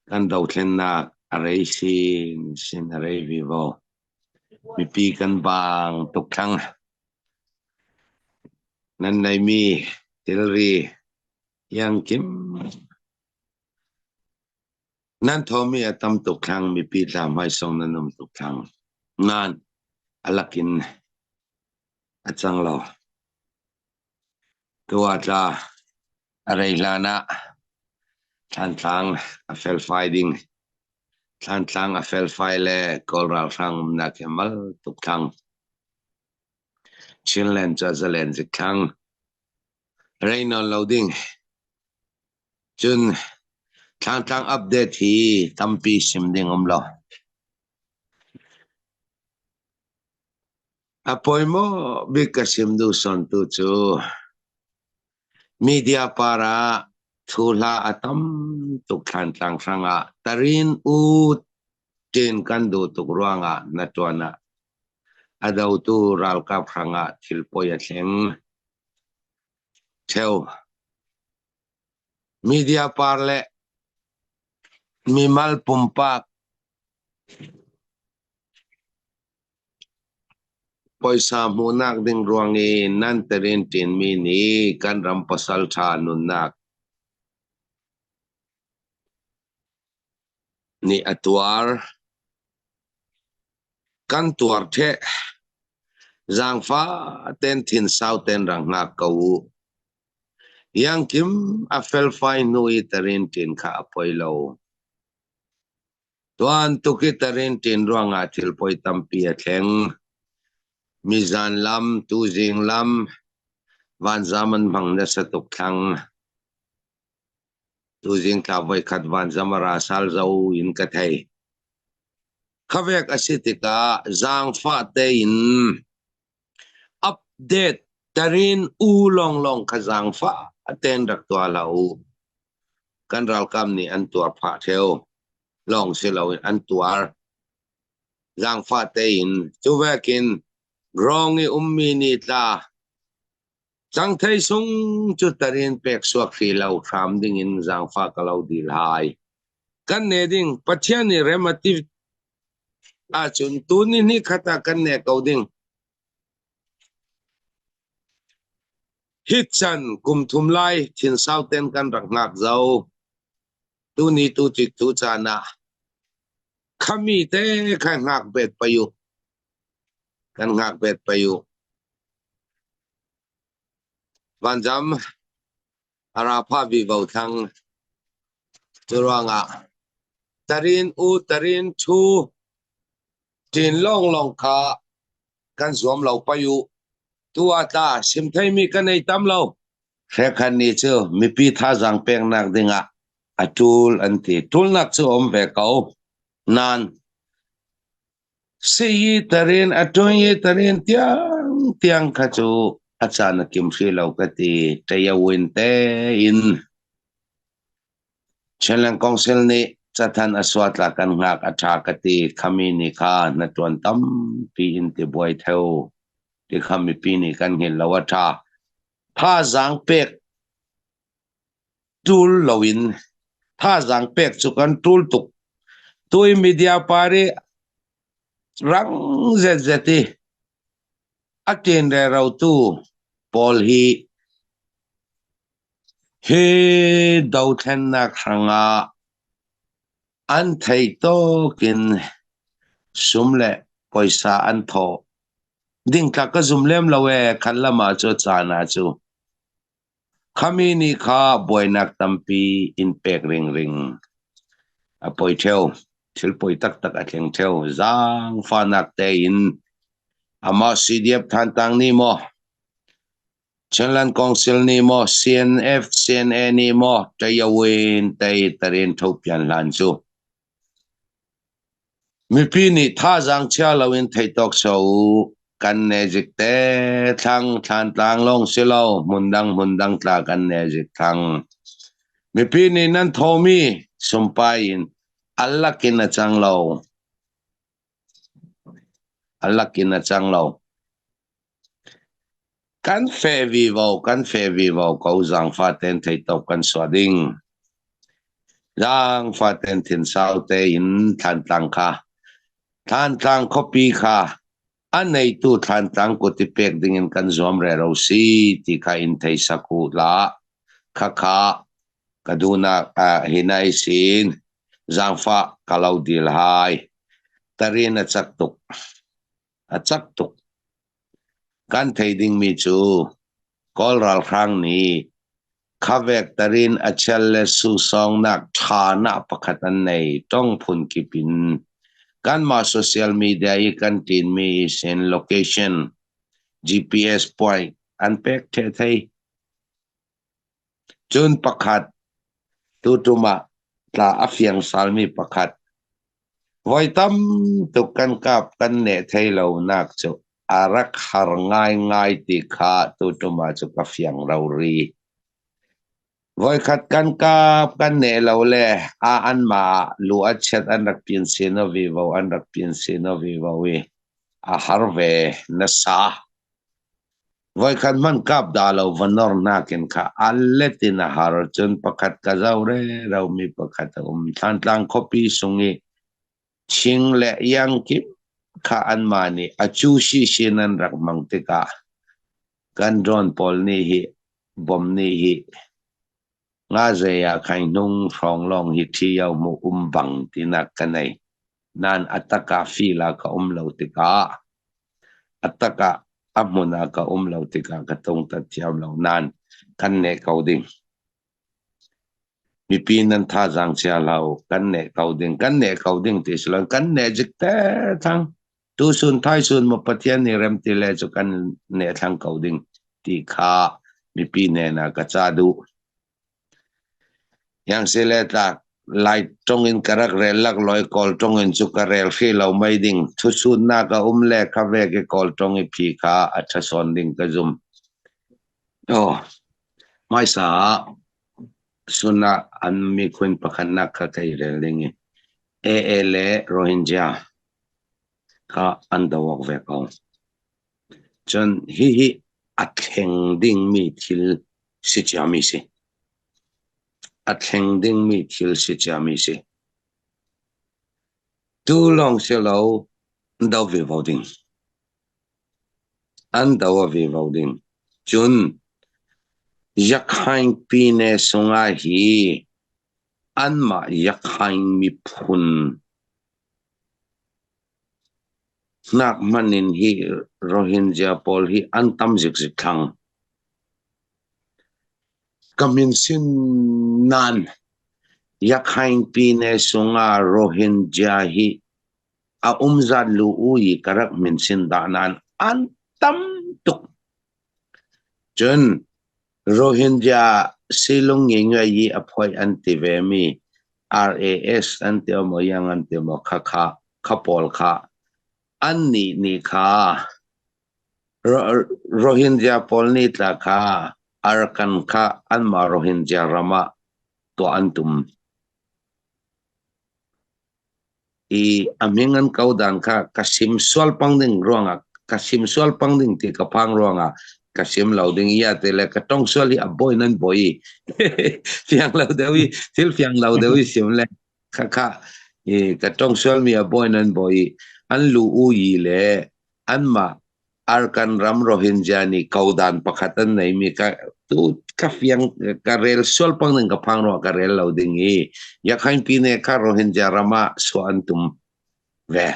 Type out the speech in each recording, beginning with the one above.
Kan dothlennak a rei sinsin a rei vivo. Mipi kan baang tuk thlang. Nan neimi thilri iangkim nan thawmi a tam tuk thlang. Mipi tla hmaisong nan um tuk thlang. Nain a lakin a cang lo. Tu ah tla a rei hlan ah Thlantlang a felfai ding. Thlantlang a felfai le Kawl ralhrang umnak hi a mal tuk thlang. Chinland cu a zalen zik thlang. Rei nawn lo ding. Cun Thlantlang update hi tampi sim ding um lo. A poimaw bik ka sim duh sawntu cu media par ah thuhla a tam tuk Thlantlang hrangah tarin u ṭin kan duh tuk ruangah na ṭuan ah a dotu ralkap hrangah thil poi a thleng ṭheo. Media par le mimal pumpak Puaisa hmuhnak ding ruang i nan terin ṭinmi nih kan ram pasalṭha nunnak nih a tuar. Kan tuar ṭheh. Zaangfah tein thinsau tein rak hngak ko u. Iangkim a felfai hnu i terin ṭin kha a poi lo. Tuan tuk i tarin ṭin ruangah thil poi tampi a thleng. Mizan lam, tuzing lam, vanzam an hmang nasa tuk thlang. Tuzing thla voikhat vanzam a ra sal zo in ka thei. Khavek a si tikah zaangfah tein update tarin u lawnglawng kha zaangfah tein rak tuah hlah u. Kan ralkap nih an tuar phah theo. Lawng si loin an tuar. Zaangfah tein cu vekin rawng i ummi nih tla cangthei sung cu tarin pek suak hri lo hram dingin zaangfah ka lo dil hai. Kan ne ding Pathian nih rem a ti ahcun tuni ni khat ah kan ne ko ding. Hi chan kum thum lai thinsau ten kan rak hngak zo. Tuni tu cik tu caan ah khami te kha hngak bet payu. Kan hngak bet payu. Vanzam Arapha vivo thlang cu ruangah tarin u tarin thu ṭin lawnglawng kha kan zuam lo pei u. Tu ah tla sim theimi ka nei tam lo. Hrekhan ni cu mipi thazaang peknak dingah a ṭul an ti. Ṭulnak cu um ve ko. Nain Siyi tarin a ṭuyi tarin tiangtiang kha cu a caan a kim hrih lo ka ti. Ṭayawin tein Chinland Council nih cathanh a suatla kan hngak a ṭha ka ti. Khami nih kha na ṭuan tampi in ti buai theo ti kha mipi nih kan hngilh lo a ṭha. Thazaang pek ṭul loin thazaang pek cu kan ṭul tuk. Tui media par i rang zetzet i a ṭin rerotu pawl hi hi dothlennak hrangah an theih tawk in sum le poisa an thawh. Dingtlak ka zum lem lo ee khat lam ah cu caan ah cu. Khami nih kha buainak tampi in pek ringring a poi ṭheo. Thil poi taktak a thleng ṭheo. Zaangfahnak tein amah CDF Thantlang nih maw, Chinland Council nih maw, CNF, CNA nih maw, ṭayawin tei tarin ṭhopian hlan cu. Mipi nih thazaang chia loin thei tawk sawh u. Kan nezik te thlang Thlantlang lawng si lo hmundang hmundang tla kan nezik thlang. Mipi nih nan thomi sumpai in allak in a cang lo. Allak in a cang lo. Kan fe vivo, kan fe vivo ko zaangfah tein thei tawk kan suah ding. Zaangfah tein thinsau tein Thlantlang kha Thlantlang khuapi kha a neitu Thlantlang kut i pek dingin kan zuam rero si ti kha in thei sak u hlah. Khakha ka duhnak hi nai sin zaangfah ka lo dil hai. Tarin a cak tuk. A cak tuk. Kan thei dingmi cu Kawl ralhrang nih khavek tarin a chel le susawngnak ṭha nak pakhat an nei tong phun kip in kanmah social media i kan ṭinmi sin location GPS point an pek ṭheh thei. Cun pakhat tutum ah tla a fiang salmi pakhat voi tam tuk kan kap kan neh thei lo nak cu a rak har ngaingai ti kha tutum ah cu ka fiang rori. Voikhat kan kap kan neh lo le a anmah lu a chiat an rak pin sin a vivo an rak pin sin a vivo i a har ve nasa. Voikhat hmanh kap dah lo va nor nakin kha a let in a har. Cun pakhat ka zoh reromi pakhat a um. Thlantlang khuapi sung i Ching le Iang kip kha anmah nih a cu sisin an rak hmang tikah kan drone pawl nih hi bom nih hi Nga zei ah khan hnung hrawng lawng hi ṭhio mu um bang tinak ka nei. Nain a tak ah feel ah ka um lo tikah a tak ah a hmun ah ka um lo tikah ka tungtat thiam lo. Nain kan neh ko ding. Mipi nan thazaang chia hlah u. Kan neh ko ding. Kan neh ko ding ti si lo. Kan neh zik te thang. Tusun thaisun maw Pathian nih rem ti le cu kan neh thlang ko ding ti kha mipi nen ah ka ca duh. Yang si le tlak Lai tong in ka rak rel lak loi Kawl tong in cu ka rel hri lo mei ding thusunnak a um le kha ve ke Kawl tong i phi kha a ṭha sawn ding ka zum. Oh, hmaisa ah sun ah an miphun pakhatnak kha kai rel ding i AA le Rohingya kha an do awk ve ko. Cun hihi a thleng dingmi thil si ciami si. A thleng dingmi thil si ciami si. Tu lawng si lo do vivo ding. An do vivo ding. Cun Yakhaing pine sungah hi anmah Yakhaing miphun Hnak hmanh in hi Rohingya pawl hi an tam zikzik thlang. Ka min sin nan Yakhaing pine sungah Rohingya hi a umzat lu u i ka rak min sin dah nain an tam tuk. Cun Rohingya silung ngingai i a phoih an ti vemi RAS an ti maw yang an ti maw khakha kha pawl kha annih nih kha Rohingya pawl nih tla kha Arakan kha anmah Rohingya ram ah tuah an tum. I a hming an ko dan kha ka sim sual pang ding ruangah ka sim sual pang ding ti ka phang ruangah ka sim lo ding ia te le ka tong sual hi a boi nan boi fiang lo deuh i thil fiang lo deuh i sim le kha kha i ka tong sual mi a boi nan boi an lu u yi le an mah Arkan ram Rohingya nih kodan pakhat an neimi ka tu ka fiang ka rel sual pang ding ka phang ro ka rel lo ding i Yakhain pine kha Rohingya ram ah suah an tum ve.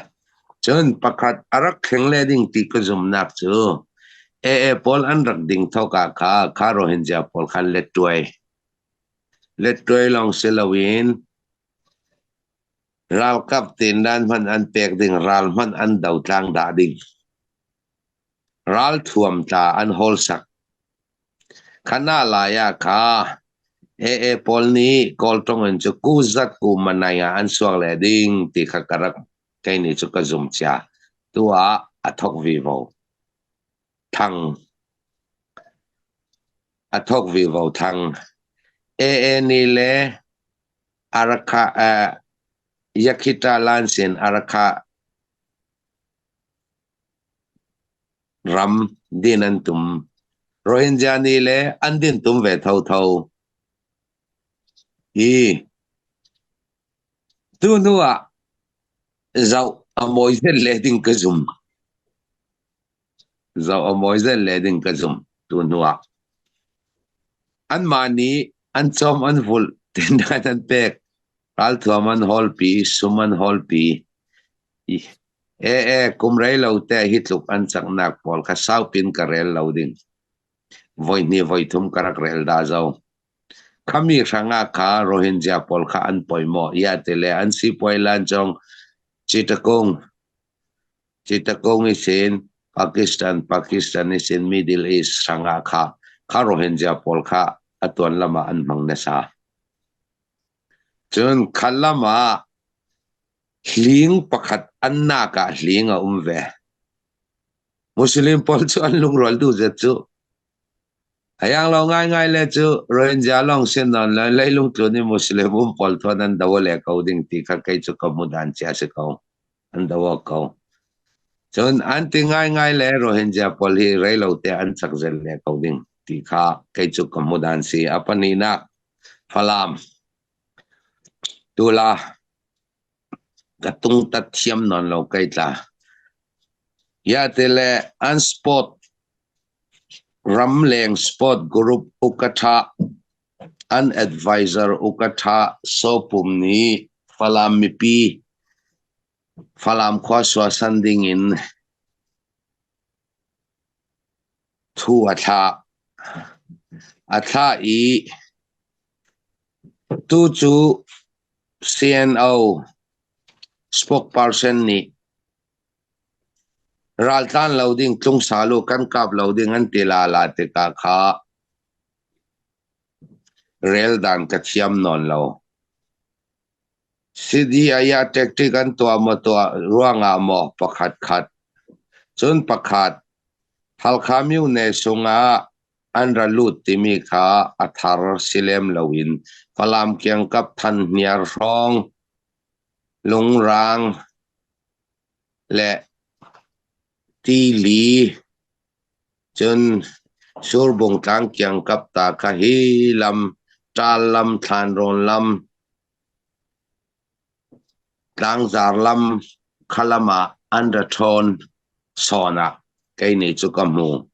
Cun pakhat a rak thleng le ding ti ka zumnak cu AA pawl an rak ding thoka kha kha Rohingya pawl khan let tuai let tuai long si loin Ralkap tindan hmanh an pek ding, ral hmanh an dotlang dah ding. Ralthuam tla an hawlsak. Khana lai ah kha AA pawl nih Kawltong in cu ku zat ku manai ah an suak le ding ti kha ka rak kei nih cu ka zum cia. Tu ah a thok vivo. Thang. A thok vivo thang. AA nih le Arakha Yakhita Lansin Arakha ram din an tum. Rohingya nih le an din tum ve thotho. I Tu hnu ah zoh a mawi zel le ding ka zum. Zoh a mawi zel le ding ka zum tu hnu ah. Anmah nih an cawm an vulh tindan an pek. Ralthuam an hawlpi, sum an hawlpi. E e kum rei lo te hi tluk an caknak pawl kha saupin ka rel lo ding. Voi hnih voi thum ka rak rel dah zo. Khami hrangah kha Rohingya pawl kha an poi maw? Ia ti le an sipuai lan cong Chittagong Chittagong i sin Pakistan Pakistan i sin Middle East hrangah kha kha Rohingya pawl kha a tuan lam ah an hmang nasa. Cun kha lam ah hling pakhat an nak ah hling a um ve. Muslim pawl cu an lungrual duh zet cu. A iang lo ngaingai le cu Rohingya lawng sin nawn le leilung tlun i Muslim um pawl thuan an do le ko ding ti kha kei cu ka hmu dan cia si ko. An do awk ko. Cun an ti ngaingai le Rohingya pawl hi reilo te an chak zel le ko ding ti kha kei cu ka hmu dan si. A pahnihnak Falam Tula ka tungtat thiam nawn lo kai tla. Ya te le an sport ramleng sport group ukatha an advisor ukatha Sopum nih Falam mipi Falam khua suasan ding in thu a thlah. A thlah i tu cu CNO spokesperson nih raltlan lo ding tlungsal u kan kap lo ding an ti lala tikah kha rel dan ka thiam nawn lo. CDI ah tactic an tuah maw tuah ruangah maw pakhat khat. Cun pakhat, Halkha myone sungah an ra lut timi kha a thar si lem loin Falam kiangkap Thanhniar hrawng, Lungrang le Tili cun Surbung tlang kiangkap ta kha hi lam, Ṭal lam, Thlanrawn lam, Tlangzar lam kha lam ah an ra ṭhawn sawn ah kei nih cu ka hmu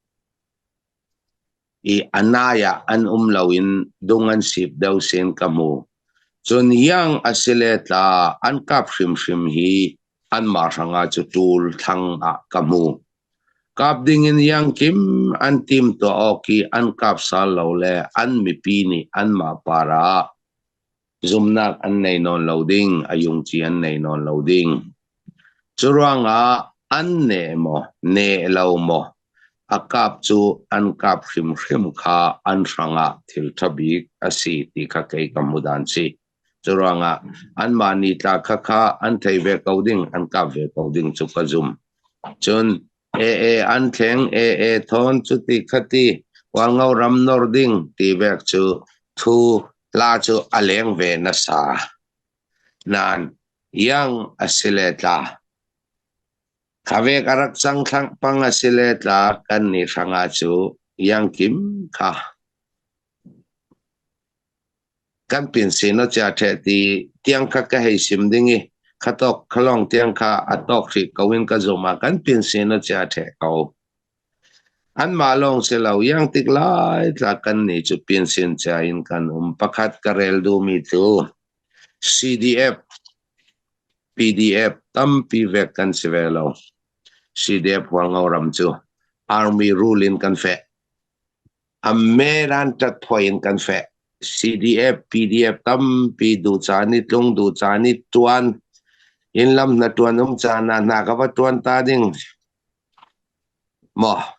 i a nai ah an um loin dung an sip deuh sin ka hmu. Cun iang a si le tla an kap hrimhrim hi anmah hrangah cu ṭul thlang ah ka hmu. Kap dingin iang kim an timtuah awk i an kap sal lo le an mipi nih anmah par ah Zumhnak an nei nawn lo ding, a yungci an nei nawn lo ding. Curuangah an neh maw, neh lo maw, a kap cu an kap hrimhrim kha an hrangah thil ṭha bik a si ti kha kei ka hmu dan si. Curuangah anmah nitla kha kha an thei ve ko ding, an kap ve ko ding cu ka zum. Cun AA an thleng, AA thawn cuti khati Hualngo ram nor ding ti vek cu thu la cu a leng ve nasa. Nain iang a si le tla. Khavek a rak cang thlang pang a si le tla kan ni hrangah cu iang kim kha. Kan pin sin a chia ṭheh ti tiang kha ka hei sim ding i khatok khalong tiang kha a tawk hrih ko in ka zum ah kan pin sin a chia ṭheh ko. Anmah lawng si lo, iang tik lai tla kan nih cu pin sin chia in kan um. Pakhat ka rel duhmi cu CDF, PDF tampi vek kan si ve lo. CDF Hualngo ram cu army rule in kan feh. A meran ṭatphuai in kan feh. CDF, PDF tampi duh caan i tlung, duh caan i ṭuan. Inn lam na ṭuan um caan ah hna ka va ṭuan ta ding. Maw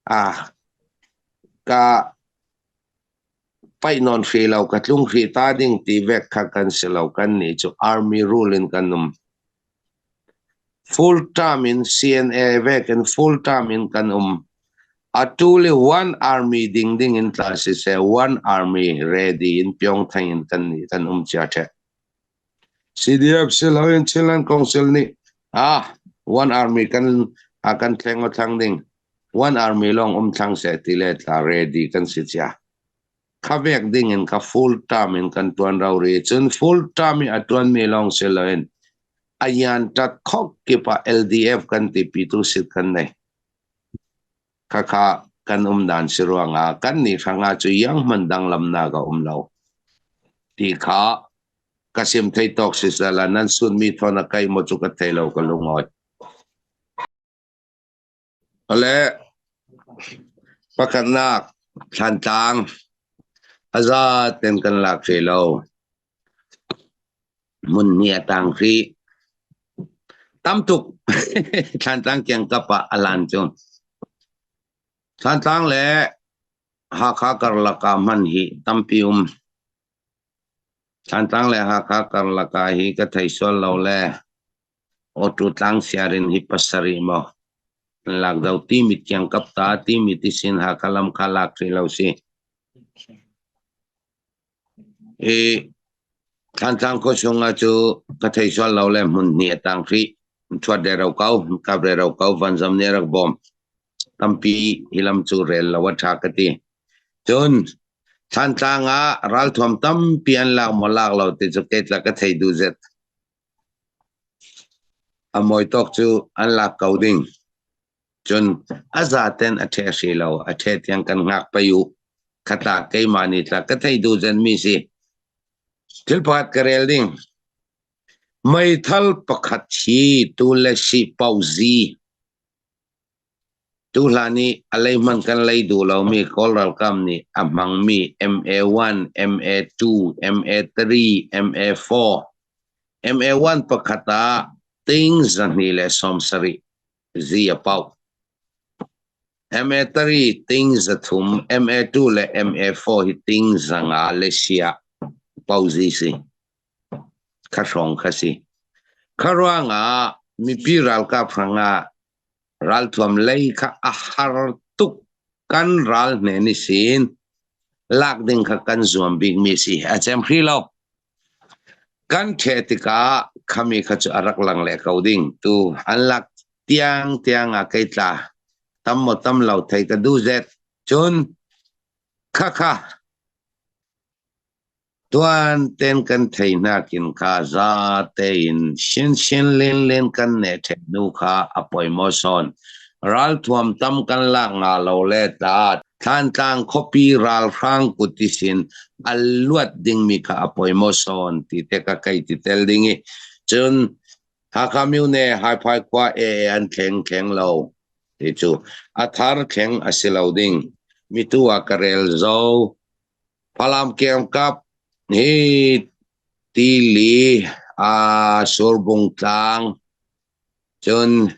ah ka paih nawn hrih lo, ka tlung hrih ta ding ti vek kha kan si lo. Kan nih cu army rule in kan um. Full term in CNA vek in full term in kan um. Atu le one army ding ding in tla siseh one army ready in Pyongthang in kan nih kan um cia ṭheh. CDF siloin Chinland Council nih ah one army kan a kan thleng o thlang ding one army lawng um thlang seh ti le tla ready kan si cia. Kha vek ding in kha full term in kan tuan ro ri. Cun full term i a tuan mi lawng si loin ayan tat khok kip ah LDF kan ti pi tu sit kan nei. Khakha kan um dan si ruangah kan ni hrangah cu yang man danglam na ka um lo. Ti kha ka sim thei tawk si sala nan sun mi thon a kai mo chu ka thei lo ka lungoi. Ale pakhatnak Thlantlang a za ten kan lak hrih lo. Hmun hnih a tang hrih. Tam tuk Thlantlang kiangkap ah a lan cu. Thlantlang le Hakha karlak ah hman hi tampi um. Thlantlang le Hakha karlak ah hi ka thei sual lo le Awtu tlang siarin hi pasarih maw an lak do timi kiangkap ta timi tisin Hakha lam kha lak hrih lo si. I Thlantlang khua chung ah cu ka thei sual lo le hmun hnih a tang hrih. Thuat rero ko, kap rero ko, vanzam nih a rak bawm. Tampi hi lam cu rel lo a ṭha ka ti. Cun Thlantlang ah ralthuam tampi an lak maw lak lo ti cu kei tla ka thei duh zet. A mawi tawk cu an lak ko ding. Cun a zaten a ṭheh hrih lo. A ṭheh tiang kan hngak pei u. Khatla keimah nih tla ka thei duh zenmi si. Thil pakhat ka rel ding. Meithal pakhat hi tu le si pauzi. Tuhlan i a lei hmanh kan lei duh lomi Kawl ralkap nih a hmangmi MA1, MA2, MA3, MA4, MA1 pakhat ah ting 270 zi a pauh. MA3 ting 300, MA2 le MA4 hi ting 500 le sia pauzi si. Kha hrawng kha si. Kha ruangah mipi ralkap hrangah Ralthuam lei kha a har tuk. Kan ral hne nih sin lak ding kha kan zuam bikmi si. A cem hri lo. Kan ṭheh tikah khami kha cu a rak lang le ko ding. Tu an lak tiang tiang ah kei tla. Tam maw tam lo thei ka duh zet. Cun khakha Tuan ten kan thei nakin kha za tein shinshin linlin kan neh ṭheh hnu kha a poi maw sawn. Ralthuam tam kan lak nga lo le tla Thlantlang khuapi ralhrang kut isin a luat dingmi kha a poi maw sawn ti te ka kei ti tel ding i cun Hakha Myone Haiphai khua AA an thleng thleng lo ti cu a thar thleng a si lo ding mitu ah ka rel zo Falam kiangkap hi tili Surbung tlang cun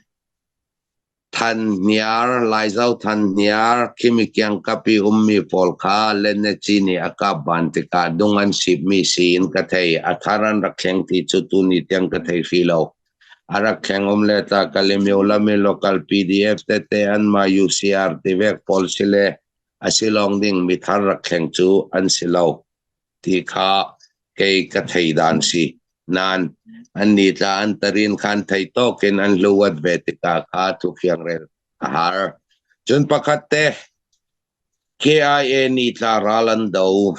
Thanhniar, Laizo Thanhniar khimi kiangkap i ummi pawl kha Lennaci nih a kap ban tikah dung an sipmi si in ka thei. A thar an rak thleng ti cu tuni tiang ka thei hrih lo. A rak thleng um le ta Kalemyo lam i local PDF tete anmah UCR tivek pawl si le a si lawng ding mithar rak thleng cu an si lo ti kha kei ka thei dan si. Nain an ni tla an tarin khan thei tawk in an hluat ve tikah kha thufiang rel a har. Cun pakhat te KIA ni tla ral an do.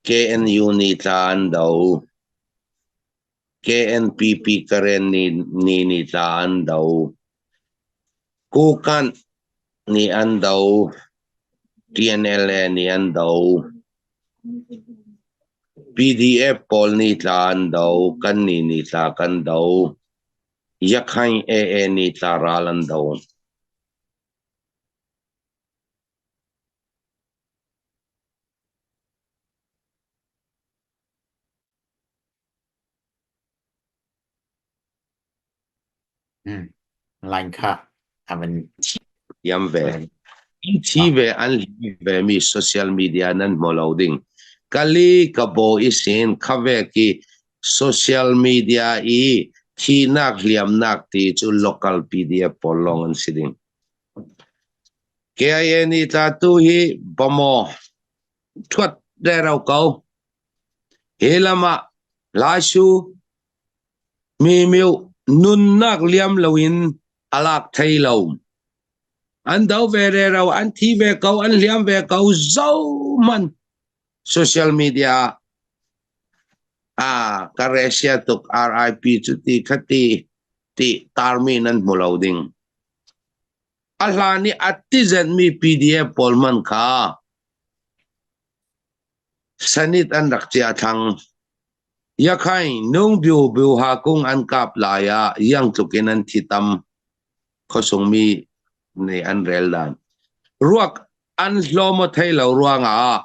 KNU ni tla an do. KNPP Karen ni ni ni tla an do. Kukanh nih an do. TNLA nih an do. PDF pawl nih tla an do. Kannih nih tla kan do. Yakhain AA nih tla ral an do. Line kha a van Thiam ve. An thi ve an hlim ve mi social media nan hmu lo ding. Kali ka bo isin khave ki social media i thinak hliamnak ti cu local PDF pawl lawng an si ding. KIA ni tla tu hi bamo thuat rero ko. Hi lam ah Laisu mimio nunnak liam loin a lak thai lo. An do ve rero, an thi ve ko, an hliam ve ko, zohmanh social media ah ka resia tuk RIP cu ti khati ti tarmi nan hmu lo ding. A hlan i a tizenmi PDF pawl hmanh kha sanit an rak chia thlang. Yakhain nung byu byu ha kung an kap lai ah yang tluk in an thi tam. Khuasungmi nih an rel dan. Ruak an hlawm a thei lo ruangah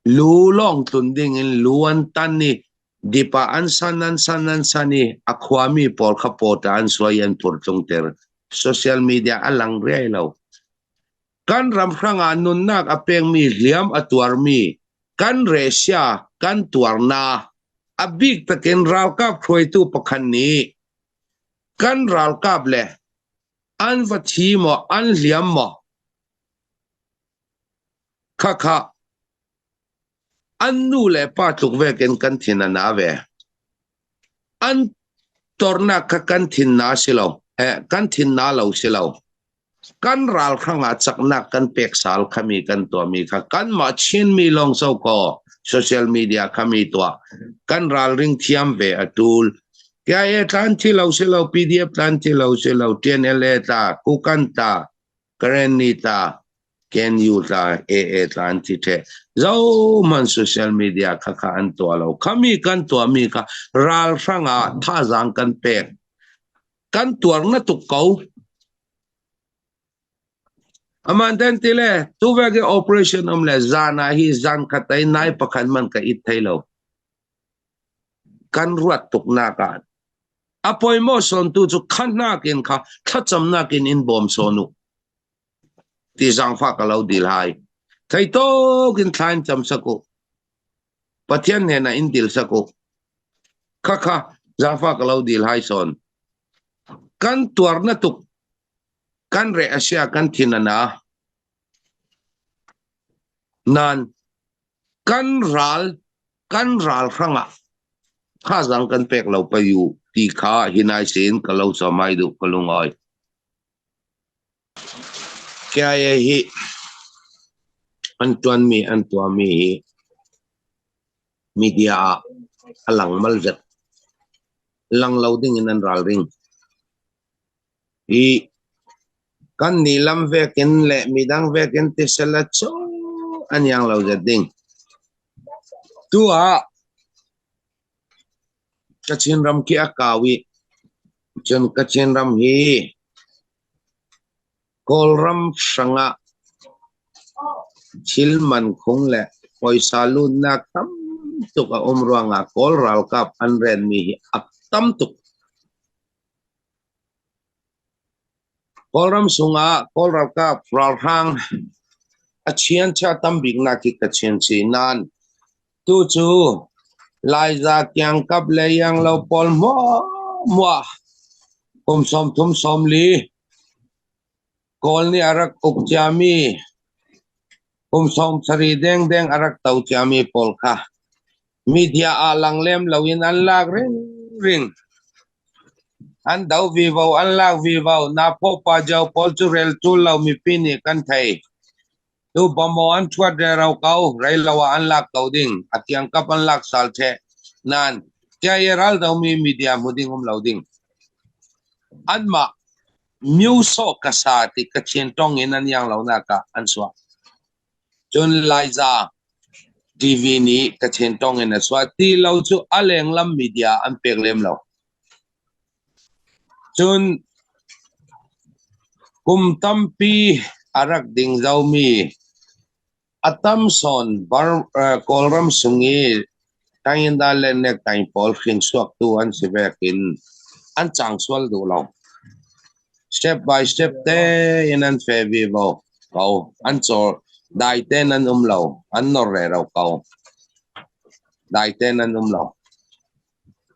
lu lawng tlun ding in lu an tan i dip ah an san an san an san i a khuami pawl kha pawta an suai an phur tlungter. Social media a lang riai lo. Kan ram hrangah nunnak a pekmi hliam a tuarmi kan resia kan tuarnak a bik takin ralkap hruaitu pakhat nih kan ralkap le an va thi maw an hliam maw khakha an nu le pa tluk vekin kan thin a na ve. An tornak kha kan thin na si lo. Eh, kan thin na lo si lo. Kan ral hrangah caknak kan pek sal khami kan tuahmi kha kanmah Chinmi lawng so kaw social media khami tuah kan ralring thiam ve a tul. KIA tlan thi lo si lo, PDF tlan thi lo si lo, TNLA tla, Kukan tla, Karenni tla, KNU tla, AA tla an thi the. Zohman social media kha kha an tuah lo. Khami kan tuahmi kha ral hrangah thazaang kan pek. Kan tuar na tuk ko. Aman ten ti le tu ve ke operation um le zan ah hi zan khat ai nai pakhat man ka it thei lo. Kan ruat tuk nak ah a poimo son tu chu khanak in kha thlacam nak in in bawm sonu ti zangfa ka lo dil hai. Thei tok in thlain cham saku. Pathian hnenah in dil sak u. Khakha zaangfah ka lo dil hai sawn. Kan tuar na tuk. Kan re asia kan thin a na. Nan kan ral kan ral hrangah thazang kan pek lo payu ti kha hinai sin ka lo samai du ka lungoi. KIA hi an ṭuanmi an tuahmi hi media ah a lang mal zet. Lang lo ding in an ralring. Hi kan nih lam vekin le midang vekin tisala cu an iang lo zet ding. Tu ah Kachin ram khi a kau i cun Kachin ram hi Kawlram hrangah thil man khung le puaisa lutnak tam tuk a um ruangah Kawl ralkap an renmi hi a tam tuk. Kawlram chungah Kawl ralkap ralhrang a chianchia tam biknak hi Kachin si nain tucu Laiza kiangkap le ianglo pawl hmuahhmuah kum 30 40 Kawl nih a rak uk ciami kum 70 dengdeng a rak to ciami pawl kha media ah lang lem loin an lak ringring. An do vivo, an lak vivo. Na phaw pa jo pawl cu rel tul lo mipi nih kan thei. Tu bamo an thuat rero ko, rei lo ah an lak ko ding. A kiangkap an lak sal the. Nan, tia i ral do mi media hmu ding um lo ding. Anmah Myoso kasa ti Kachin tong in an iang lo nak ah an suah. Cun Laiza TV nih Kachin tong in a suah. Ti lo cu a lenglam media an pek lem lo. Cun kum tampi a rak ding zomi a tam sawn Kawlram sung i Tayinda le nektai pawl hringsuaktu an si vekin an cang sual duh lo. Step by step tein an fe vivo ko. An caw dai tein an um lo. An nor rero ko. Dai tein an um lo.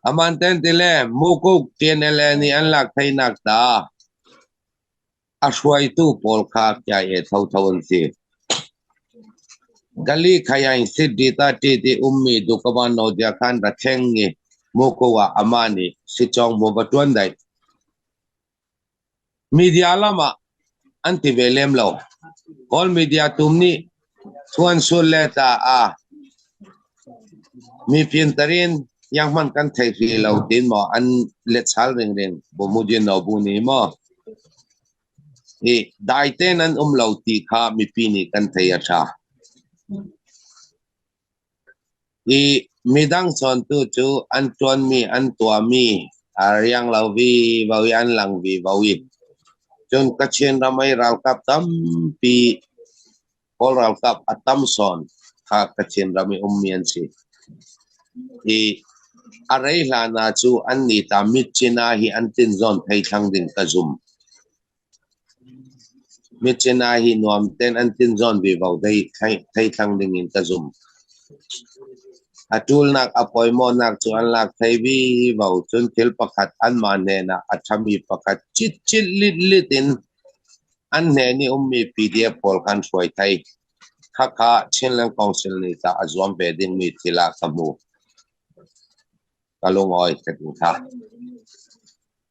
Aman ten tile mukuk TNLA nih an lak theinak ta A hruaitu pawl kha KIA thotho an si. Gali khayain Siddi ta ti ti ummi Dukaban Nodia khan ra thleng i Muko ah amah nih sicawng mu va ṭuan daih. Media lam ah An ti ve lem lo. Kawl media tum nih thuan sul le ta a mi piantarin yang hman kan thei hrih lo tin maw an let chal ringring bu mujin no bu ni maw i dai te nan um lo ti kha mipi nih kan thei a tha. I midang chawntu cu an ṭuanmi an tuahmi a riang lo vivo i an lang vivo i cun Kachin ram i ralkap tampi Kawl ralkap a tam sawn kha Kachin ram i ummi an si. I a rei hlan ah cu an ni ta Myitkyina hi an tinzawn thei thlang ding ka zum. Myitkyina hi nuam tein an tinzawn vivo thei thlang ding in ka zum. A ṭulnak a pawimawhnak cu an lak thei vivo. Cun thil pakhat anmah hnenah a ṭhami pakhat citcit litlit in an hnen i ummi PDF pawl kha an hruai thei. Khakha Chinland Council nih tah a zuam ve dingmi thil ah ka hmu. Ka lungawi ka ti kha.